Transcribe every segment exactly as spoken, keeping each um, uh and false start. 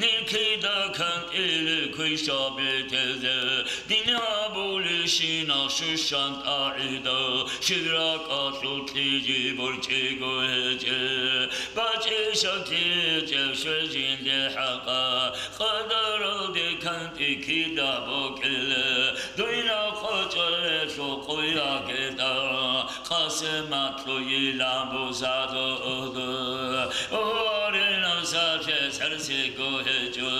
Нилъеда кантӀила квешаб бетӀезе, дин гьабулищинал щущан тӀагӀида, щиб ракӀалъул кьижи борчӀиго гьечӀеб, бачӀи шаккичӀеб щвезинде хӀакъа, къадаралде кантӀи кида бокьила, дуйнал къачӀалъул къуягьида. Къасимат лъугьила бусаду угьду, гьоринав сахлъи сарсиго гьечӀо.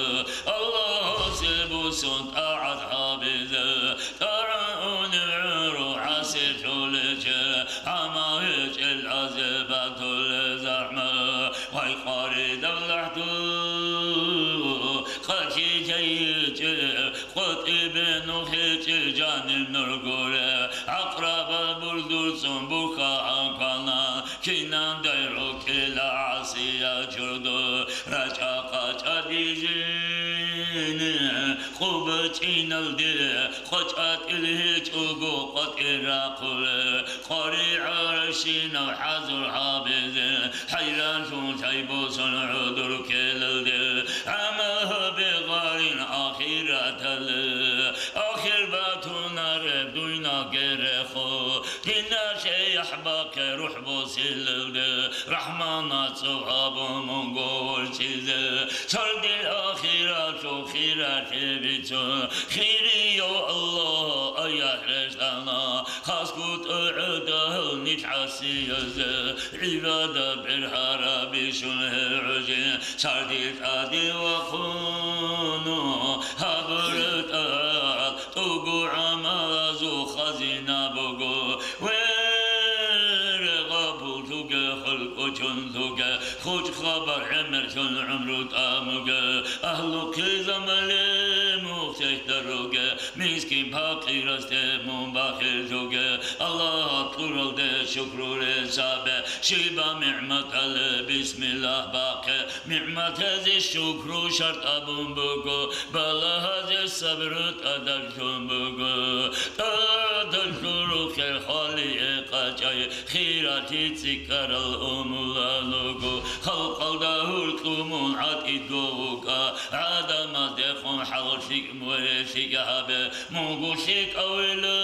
Аллагьасе бусун тӀагӀат гьабизе, тӀагӀунев гӀумру гӀасилъуличи, гӀамал гьечӀел азе батулеб захӀмат. Вай, къваридаб лахӀду, къатӀи гьечӀеб, къватӀибе нух гьечӀеб жаниб нур гуре, гӀакърабал бурдур цӀун бухьа гьанкъана, кинандай рукӀила гӀасияб чурду, рачӀа-къачӀа дижине, къубачӀиналде къачӀатӀил гьечӀого къватӀир рахъулеб, къваригӀел ращинал хӀазур гьабизе, хӀайранлъун лъай босун гӀодор ккелалде, гӀамал гьабе гъарин ахираталъе. Ахир батунареб дуйна герехъо, диналъе яхӀ бахъе рухӀ босилалде, РахӀманас цӀоб гьабун мунго ворчӀизе, цардил ахиралъул хиралъи бицун, хирияв Аллагь, аят рещтӀана. Хасго тӀагӀадал нилъ гӀасиязе, гӀибадат бергьараб бищун гьел гӀужин, царги тӀаде вахъун гьабураб тӀагӀат, тӀугу гӀамалазул хазина буго. Ве, гъабул лъуге, хӀулкӀучун лъуге, хуч хабар гӀемерлъун гӀумру тӀамуге, агьлу-хъизамале мухтештаруге, мискин-пакъирасде мун бахиллъуге, Аллагь кьуралде шукруре сабе, щибаб нигӀматалъе бисмиллагь бахъе, нигӀматазе шукру шартӀ абун буго, балагьазе сабру тӀадаб лъун буго. ТӀадалъул рухел хвалие къачӀай, хиралъи цӀикӀкӀарал умулалуго, халкъалда гьуркьумун гӀатӀидго вукӀа, гӀадамаздехун хӀаллъикӀ мурелъикӀ гьабе, мунго лъикӀав вела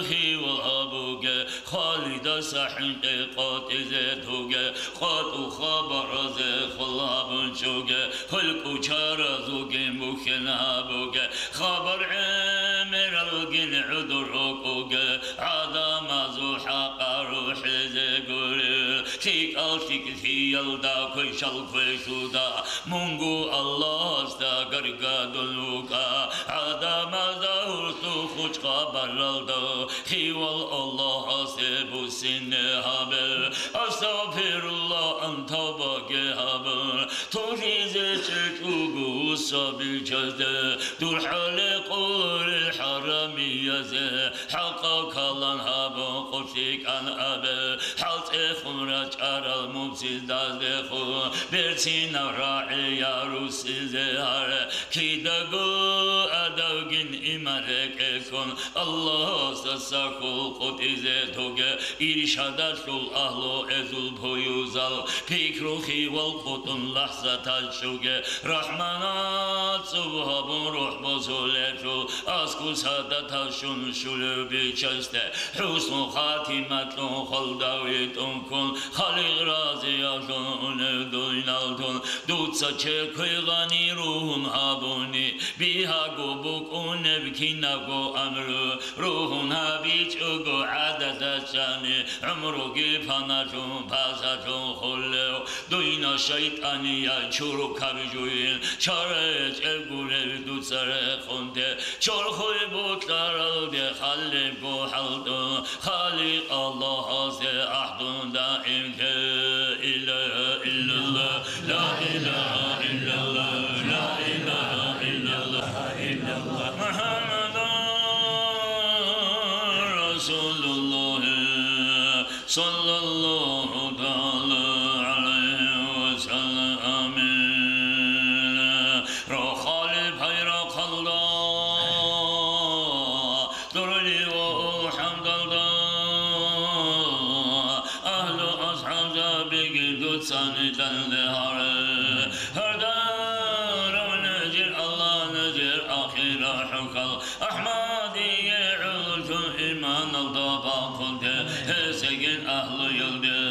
хьивал гьабуге, хвалидаса хӀинкъи къотӀизе туге, къотӀу хабаразе хвалабун чӀуге, хӀулкӀучаразулгин бухьен гьабуге, хабар гӀемералгин гӀодор рокӀуге, гӀадамазул хӀакъа рухӀизе гури, лъикӀал лъикӀлъиялда квешал квешуда, мунго Аллагьасда гаргадул вукӀа, гӀадамазда гьурсул хуч хабаралда, хьивал Аллагьасе буссине гьабе, астагъфируллагь, ан тавбаги гьабе, тулъизе чӀечӀого вуссабичазде, дур хӀале къулулел хӀарамиязе, хӀакъав калам гьабун къулъикӀан абе, хӀалцӀехун рачӀарал мубсидаздехун, берцинал рагӀи ярусизе гьаре, кидаго адавгин иман рекӀелъун, Аллагьасда сахьул къотӀизе тоге, иршадалъул агьлу эзул поюзал, пикру хьивал къотӀун лахӀзатал чӀуге, РахӀманас цӀоб гьабун рухӀ босулелъул, аскӀоса датал щун щулев бичасде, хӀусну хатиматлъун хвалда витӀун ккун, Халикъ разиявлъун унев дуйналдун, дуца чед квегъани ругьун гьабуни, бигьаго букӀунеб кинабго амру, ругьун гьабичӀого гӀадаталъани, гӀумруги паналъун, пасалъун хулев, дуйна шайтӀаниял чурукаб жуйин, чара гьечӀеб гурев дуца рехунде, чорхое бокьаралде халебго хӀалтӀун, Халикъ Аллагьасде гӀахӀдун даимлъе. Илагьа иллаллагь, ла илагьа иллаллагь, ла илагьа иллаллагь, МухӀаммадун расулуллагь, саллаллагьу тагӀала гӀалайгьи ва саллам. Амин. Рохалил пайрахъалда, дурлъи ва улхӀадалда, агьлу-асхӀабзабиги дуцани данде гьаре. Гьарда АхӀмадие гӀоло иманалда бахъунте, гьесегин агьлуялде,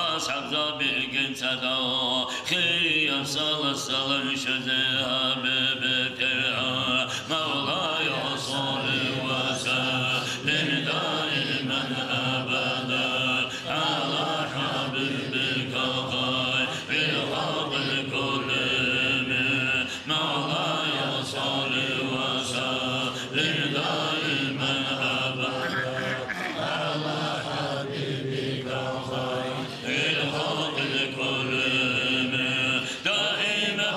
асхӀабзабигин цадахъ, хияб салат-салам щвезе гьабе бетӀергьан. مولاي صل وسلم دائما أبدا على حبيبك خير الخلق كلهم. مولاي صل وسلم دائما أبدا على حبيبك خير الخلق كلهم. دائما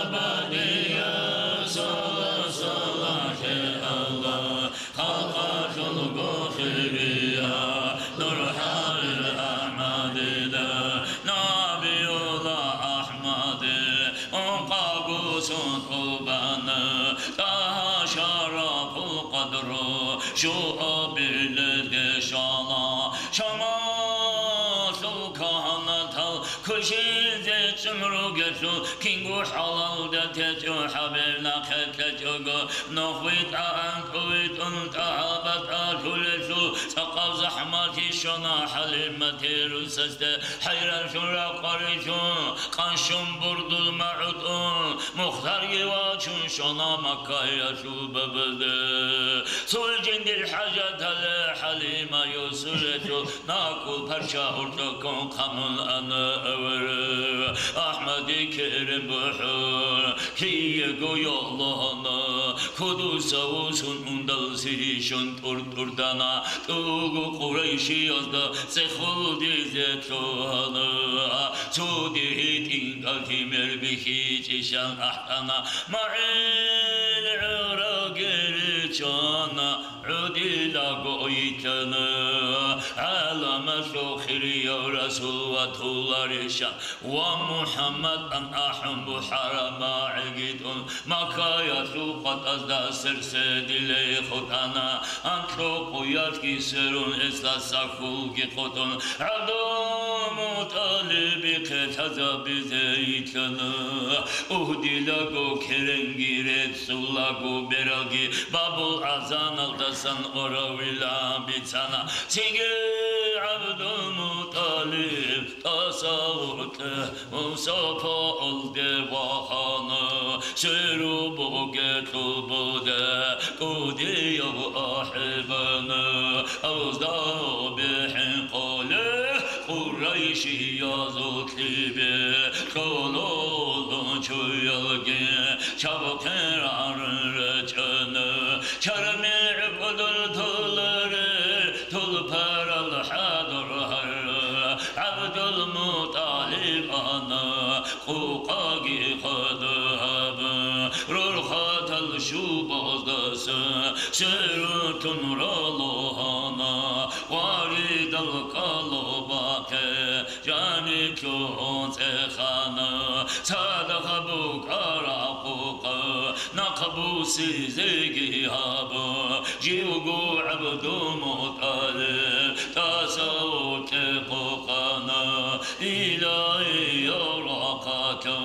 أبديا صلاة صلاة الله. Халкъалъулго хириял нур гьарил АхӀмадида, Набиюлла АхӀмади ункъабго сон тӀубана, ТӀагьа шарапул къадру щуабиледе щвала. Шамалъул кагьанатал квешизе чӀун ругелъул, кинго хӀалалда течӀо, ХӀабиб нахъе кьечӀого, нух витӀа, анкьу витӀун, ТӀагьа батӀалъулелъул, цӀакъаб захӀмалъи щвана ХӀалиматил русасде, хӀайранлъун ракъарилъун, къанщун бурдул магӀу тӀун, Мухтарги вачун щвана Маккаялъул бабазде. Цул жиндир хӀажаталъе ХӀалима юсулелъул, накӀкӀул парчча гьоркьоккун хъамун ана авараг. АхӀмади керен бухӀун киего йолана, кодоса вуссун ундалъи щун тӀур-тӀурдана, тӀугу къурайшиязда цӀехолдизе лъугьана. Цо дигьи тӀинкӀал кимер бихьичӀищан ахӀана, магӀил гӀураги ричӀана, гӀодилаго йитана, гӀаламалъул хирияв Расул ватуларищан ва МухӀаммад ан ахӀун бухӀараб магӀилги тӀун, Маккаялъул къватӀазда серседилей хутӀана, анкьу къуялъги сверун гьесда сахьулги хутӀун, ГӀабдулмутӀалибихъе лъазабизе йитана. Угьдилаго керенги реццулаго бералги Бабул Азаналдасан оравилан бицана. Цинги ГӀабдулмутӀалиб тӀаса гъоркье Мусафаалде вахана, сверу бугелъул боде кӀудияв ахӀи бана, авздагьаб бихӀинкъулеб Къурайшиязул кьибе ккололъун чуялги чабухъе рагӀарун рачӀана, чармил гӀукӀудул толаре тулпарал хӀадур гьарра. ГӀабдулмутӀалиб ана къукъаги хадаб, рорхатал щубаздаса сверун ралугьана, варидал кӀалубахъе жаниб лъугьун цӀехана, цадахъ букӀараб къукъа нахъ бусизеги гьаб. Живго ГӀабдулмутӀалиб тӀаса гъоркье къукъана, илагьиял рахъалъа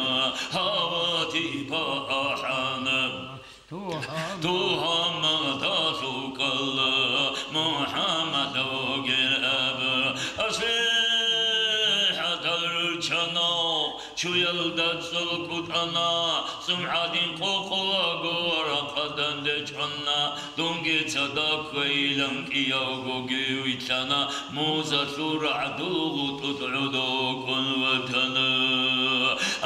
гьаватипа ахӀана. Тугьамадалъул кӀкӀала МухӀаммад вугин абун, аслихӀатал руччана, чуялда цӀул кӀутӀана, цӀумгӀадин къокъолаго рахъалда данде чӀвана, дунги цадахъ кквейилан кӀиявгоги вилълъана, музалъул рагӀдул гъутӀу гӀодокӀун ватана.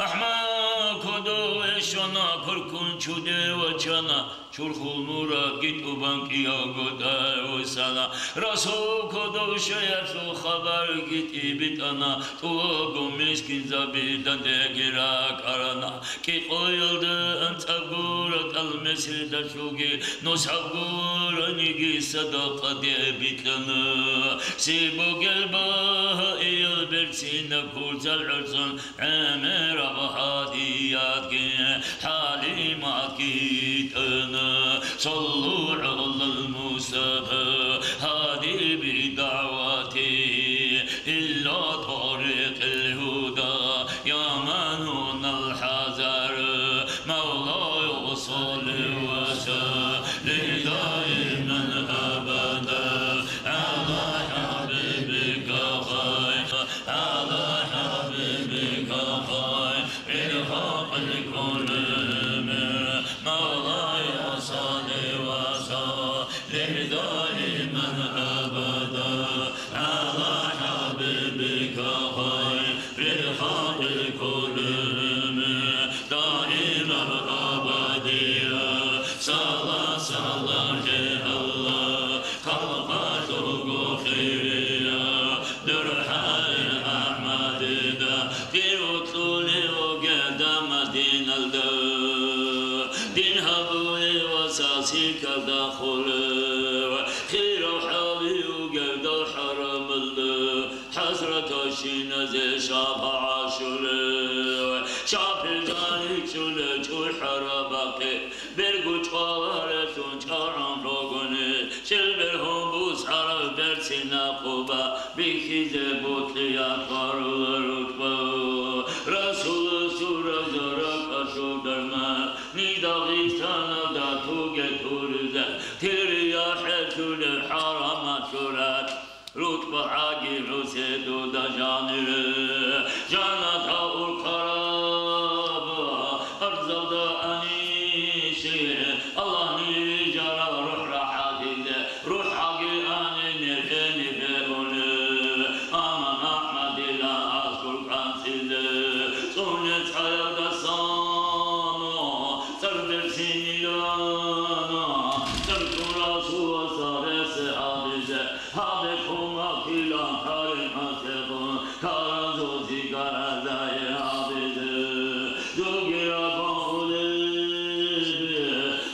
АхӀмад кодове щвана, куркун чуде вачана, чурхул мурадги тӀубан кӀиявго тӀагӀусана. Расул кодов щвеялъул хабарги тӀибитӀана, тӀубаго мискинзаби дандеги ракӀарана. КӀикъоялда анцӀабго ратӀал меседалъулги нусабго раниги садакъаде битӀана. Цебе бугел багьаиял берцинаб курзал гӀорцӀун гӀемераб гьадиятги ХӀалиматги йитӀана. صلوا على المصطفى هادي بدعوته إلى طريق الهدى يا من هنا الحذر. مولاي صل وسلم كلهم. مولاي صل وسلم دائما أبدا على حبيبك خير الخلق كلهم. دائما أبديا صلاة سلام يا الله. Халкъалъулго хирияв дурхӀалил АхӀмадида, дир вуцӀцӀулев вугелда Мадиналда, дин гьабулев ва сасикалда хулев, хирав хӀалив вугелда хӀарамалда, хӀазратал щиназе шапагӀат щолев, шапил жаниб чӀулев чӀухӀарабахъе, Бергу чӀваларелъун чӀарун ругони, чӀел бергьун бусараб берцинаб къоба бихьизе бокьиялъ гьарула рукъба. Расуласул ракӀалъул дарман, ниж Дагъистаналда туге туризе, тирия хӀелъулеб хӀарамалъул ракь. РукъбагӀаги гӀусе дуда жанире, жанат гьавур хъараб, арзалда анищи, Аллагьни вижара рухӀ рахӀатизе, рухӀаги ани нихӀе-нихӀе унеб, амма АхӀмадила аскӀор кӀанцӀизе, цӀунец гӀаялдасан цӀар берцинилан, цӀар цӀурасуласа рехсехӀализе, Гьабе хъумахъилан гьаримасеб, каразул зигаразае гьабизе. Дугираб гъулиб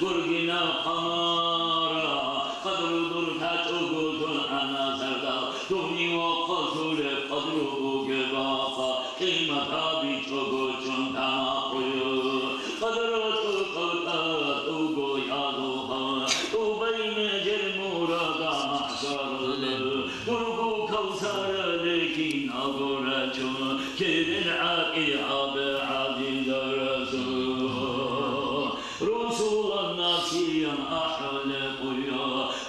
гургина хъамара, къадру дур гьачӀого тун анасардал, дугьни вахъасулеб къадру бугебаха, къимат гьабичӀого чун тамахъую. Къадру тӀу къалкъат уго язуха, тӀубай межер мурада махӀшаралда. Дурго кавсаралде киналго рачун, кирин гӀакъи гьабе, гӀазиза Расул. Русулан насиям ахӀулеб къуя,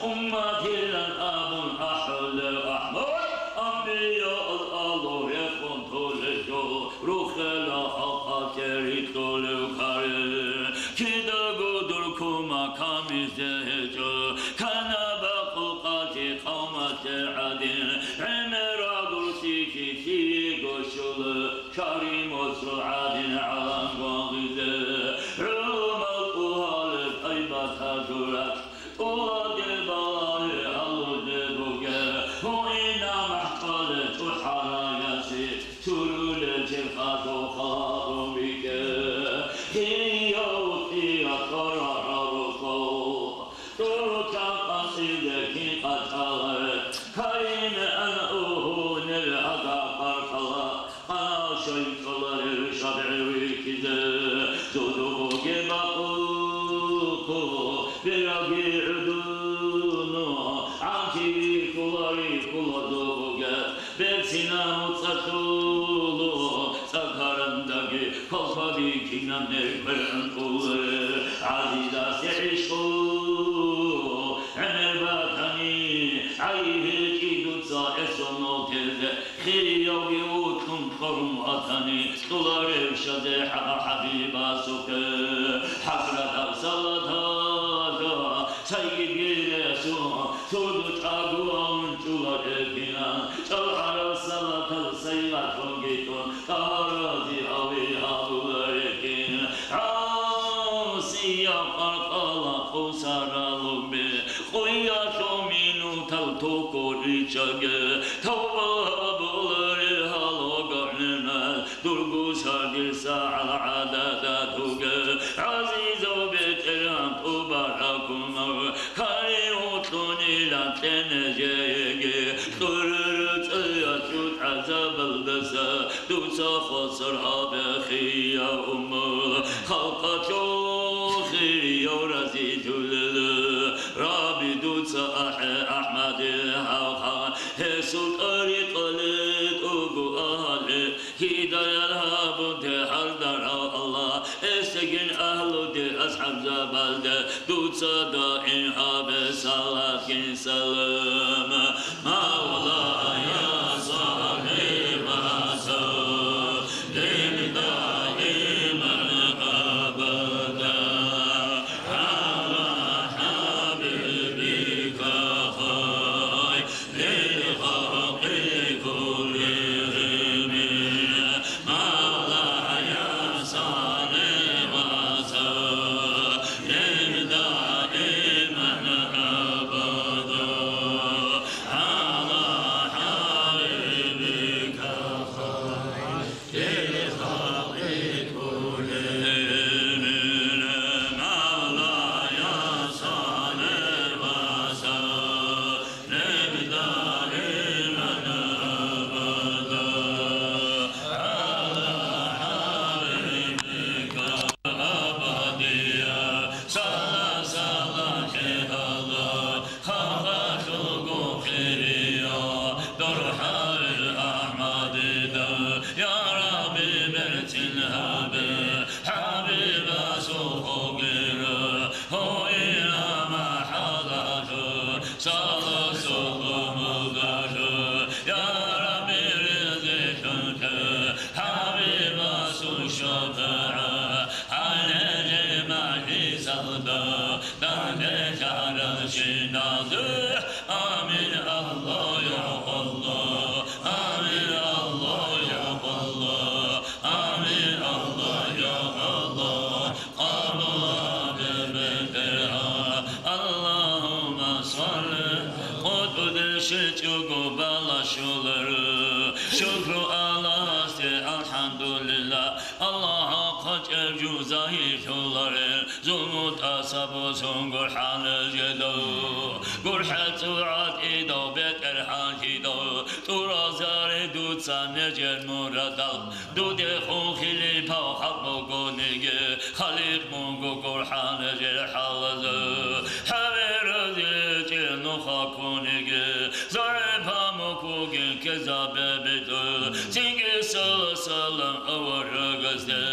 умматилан абун ахӀулеб АхӀмад, амбиял алу рехун толеб жо, рухела халкъалъе рикьулев каре. Кидаго дур кумак камизе гьечӀо, кана бакъулъ къази къавмалъе гӀадин, гӀемер агурти кисиего щола, Каримасул гӀадин гӀалам гвангъизе, гӀумал тӀугьалеб тайбатазул ракь. Туладе балагье гьалулеб бугеб, гьуинаб махӀкъале чӀухӀарай яси, сурулел черхалъул халабун бикье. Хирияв кӀиялъ тӀорарал рукъов, тӀурутан къанцӀизе кин къачӀалареб, кайинегӀан угьунел гьагаб къаркъала. Къанал щай кӀоларев шагӀи вихьизе, зодобоги бакъулъ, бераги гӀудуну, гӀанти кколари ккола зобоге, берцина муцӀалъуло, цӀакарандаги калпаги кинаб нерхӀвел гӀунтӀуларе, гӀазизасе гӀишкъу гӀемер батани, гӀай гьечӀи дуца эсонал тезе. Хириявги вукьун кколун ватани, кьоларев шазе хӀа-, ХӀабибасухъе. ХӀасратаб салаталда сайги гиресун, цо дучӀаго авун чӀуларев кинан, чӀалгӀараб салатал сайгъатлъунги тун, тӀагьарази гьави гьабуларев кин. ГӀасияб къаркъала хъусаралуби. Къуялъул минутал токоричаге, тавба гьабуларе гьалаго гӀемер, дурго сардил сагӀал гӀадада туге. ГӀазизав БетӀергьан, тӀубаракунав, кари гьутлъунилан кьене жеги, кьуру рецӀеял чӀутӀа забалдаса. Дуца хвасар гьабе, хирияв уммул халкъалъул хирияв разилъулел. Рабби, дуца ахӀе АхӀмадил гьав хъан, гьесул тӀарикъалде тӀугу агьле, гьидаят гьабун те гьалдарав Аллагь, эсегин агьлуде, асхӀабзабазде. Дуца даим гьабе салатгин салам. Мавлая салли ва саллим даиман ГӀалимагьлизалда данде лъарал чиназухъ. Амин, Аллагь, я Аллагь. Амин, Аллагь, я Аллагь. Амин, Аллагь, я Аллагь. Къабул гьабе, бетӀергьан. Аллагьумма салли. КъотӀуде щвечӀого бала щоларо. Шукру Аллагьасде, алхӀамдулиллагь. Аллагь хъачӀел жуза гьелъуларел, зулму тӀаса босун гурхӀанал жидав, гурхӀел цӀугӀат идав, бетӀергьан лъидав, тӀуразаре дуца нижер мурадал, дудехун хилипав халкъ бугониги, Халикъ мунго гурхӀанал жер хӀалаза, хӀаверазичӀел нуха ккониги, ЗагӀипа мукӀугин ккезабе битӀу, цинги салам-салам аварагасде,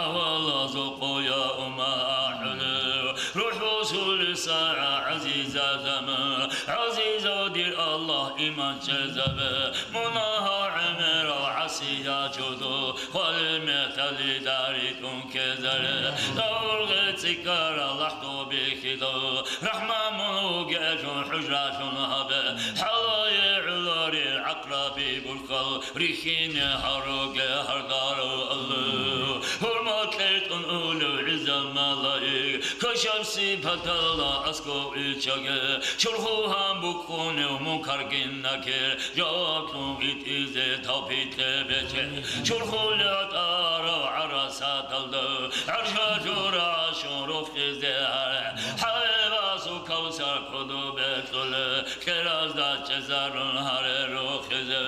авалазул къоя ума ахӀулев. РухӀ босулеб сагӀат, гӀазиза заман, гӀазизав дир Аллагь, иман чӀезабе, мунагьал гӀемерал гӀасиял чуду, хвалил металида ритӀун ккезаре, тавургъе цӀикӀкӀарал лахӀдуби хьидал, рахӀман мун вугелъул хӀужралъун гьабе, хӀалае гӀоларел гӀакъраби гурхьал, рихьине гьаруге гьардарав Аллагь, хӀурмат кьетӀун улев гӀиззал малаик, кашаб сипаталда аскӀов иччаге, чурхул гьан букӀунев Мункаргин Накир, жаваблъун витӀизе тавпикъ кье бече, чурхулел тӀарав гӀарасаталда, гӀаршалъур гӀашун рохизе гьаре, хӀайбасул кавсар кодобе кьоле, кьеразда чӀезарун гьаре рохизе,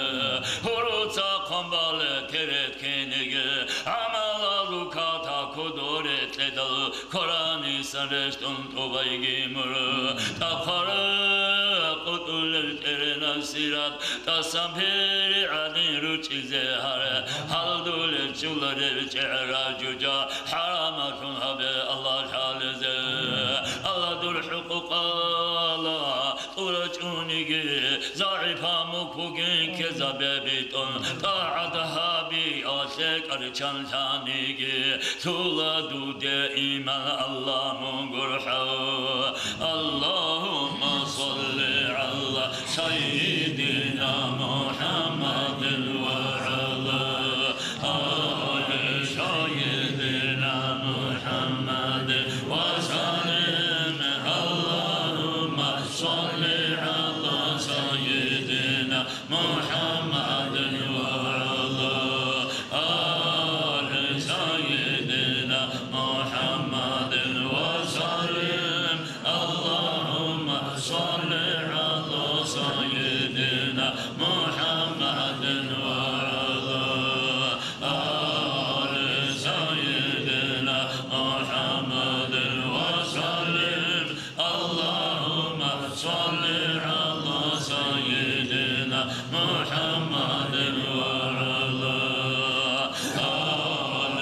гьуруца хъван бале терет киниги, гӀамалазул ката кодоре кьедал, Коранисан рещтӀун тӀубайги мур, тӀахъара къутӀулел тӀеренаб сират, тӀасан пери гӀадин ручӀизе гьаре, гьалдулел чуларел чӀегӀерал жужа, хӀарамалъун гьабе Аллагь лъалезе. Аллагь, дур хӀукъукъала тӀурачӀуниги, загӀипа мукӀугин ккезабе битӀун, тӀагӀат гьаби, лъекӀарчан лъаниги, лъула дуде иман, Аллагь, мун гурхӀав. Аллагьумма салли гӀала сайидина МухӀаммадин ва гӀала али сайидина МухӀаммадин ва саллим. Аллагьумма салли гӀала сайидина محمد وعلى آل سيدنا محمد وسلم. اللهم صل على سيدنا محمد وعلى آل سيدنا محمد وسلم. اللهم صل على سيدنا محمد وعلى آل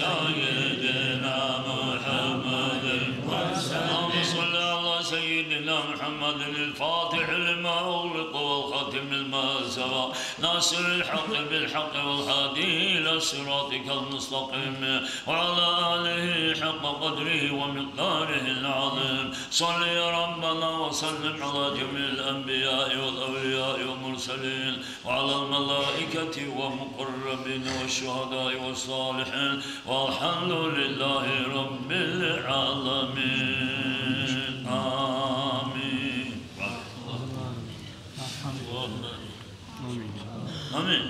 سيدنا محمد وسلم. اللهم صل على سيدنا محمد الفاتح لما أغلق والخاتم لما سبق ناصر الحق بالحق والهادي إلى صراطك المستقيم وعلى آله حق قدره ومقداره العظيم. صل يا ربنا وسلم على جميع الأنبياء والأولياء والمرسلين وعلى الملائكة والمقربين والشهداء والصالحين والحمد لله رب العالمين. آمين. آمين. آمين.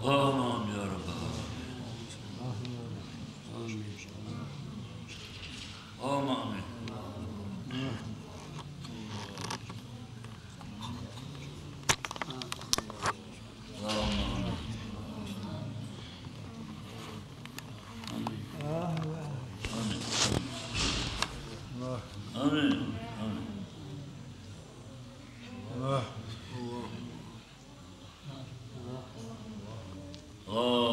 اللهم آمين يا رب العالمين. اللهم آمين. اللهم آمين. آمين. آمين. آمين. آمين. آمين.